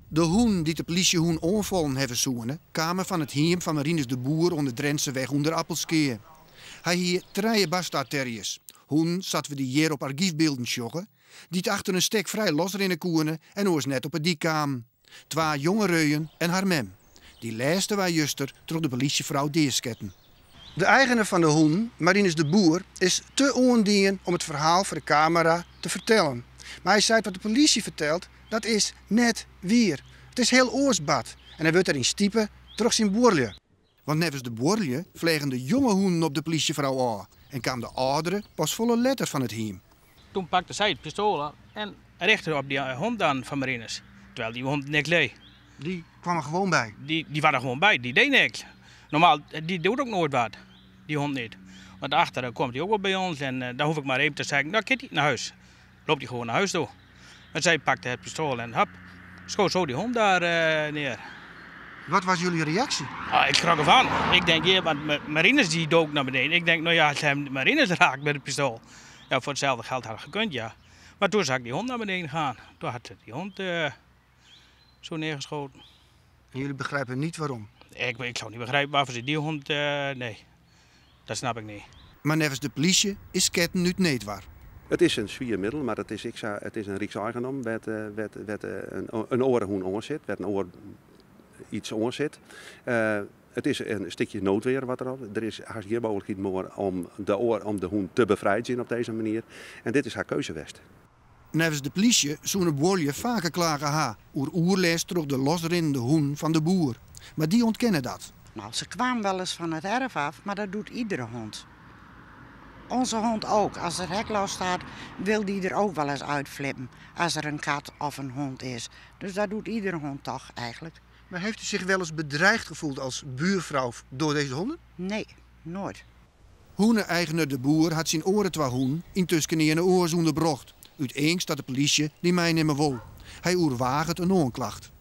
De hûnen dy't de plysjehûn oanfallen hawwe soene, kamen fan it hiem fan Marinus de Boer oan de Drentseweg ûnder Appelskea. Hy hie trije bastaardterriërs, hûnen sa't we dy hjir op argyfbylden sjogge, dy't achter in stek frij losrinne koene en oars net op 'e dyk kamen. Twa jonge reuen en har mem. Dy lêste waard juster troch de polysjefrou deasketten. De eigener fan de hûnen, Marinus de Boer, is te oandien om it ferhaal foar de kamera te fertellen. Mar hy seit wat de polysje fertelt, dat is net wier. It is hiel oars bard en hy wurdt dêryn stipe troch syn buorlju. Want neffens de buorlju fleagen de jonge hûnen op de plysjefrou ôf en kaam de âldere pas folle letter fan it hiem. Toen pakte sy it pistoal en richte op dy hond dan fan Marinus. Terwijl dy hond niks die. Dy kwam er gewoan by? Dy waard der gewoan by, dy die niks. Normaal, dy doet ook nooit wat, die hond niet. Want achter komt hij ook wel bij ons en dan hoef ik maar even te zeggen, nou Kitty, naar huis. Loopt hij gewoon naar huis toe. Maar zij pakte het pistool en hop, schoot zo die hond daar neer. Wat was jullie reactie? Ah, ik schrok ervan. Ik denk, ja, want Marinus die dook naar beneden. Ik denk, nou ja, als hij Marinus raakt met het pistool. Ja, voor hetzelfde geld had het gekund, ja. Maar toen zag ik die hond naar beneden gaan. Toen had ze die hond zo neergeschoten. En jullie begrijpen niet waarom? Ik zou niet begrijpen waarvoor ze die hond... Nee, dat snap ik niet. Maar neffens de polysje is sketten út needwar. It is in swier middel, mar it is ek sa, it is in rykseigendom wêr't in oare hûn oan sit, wêr't in oar iets oan sit. It is in stikje noodweer wat der op. Der is hast gjin mooglikheid mear om de oar, om de hûn te befrijdzjen op dizze manier. En dit is har keuze west. Neffens de plysje soene buorlju faker klage ha oer oerlêst troch de losrinnende hûnen fan de boer. Mar dy ûntkenne dat. Nou, ze kwamen wel eens van het erf af, maar dat doet iedere hond. Onze hond ook. Als het hek los staat, wil die er ook wel eens uitflippen. Als er een kat of een hond is. Dus dat doet iedere hond toch eigenlijk. Maar heeft u zich wel eens bedreigd gevoeld als buurvrouw door deze honden? Nee, nooit. Hûne-eigener De Boer hat syn oare twa hûnen yntusken earne oars ûnderbrocht, út eangst dat de polysje dy meinimme wol. Hy oerwaget in oanklacht.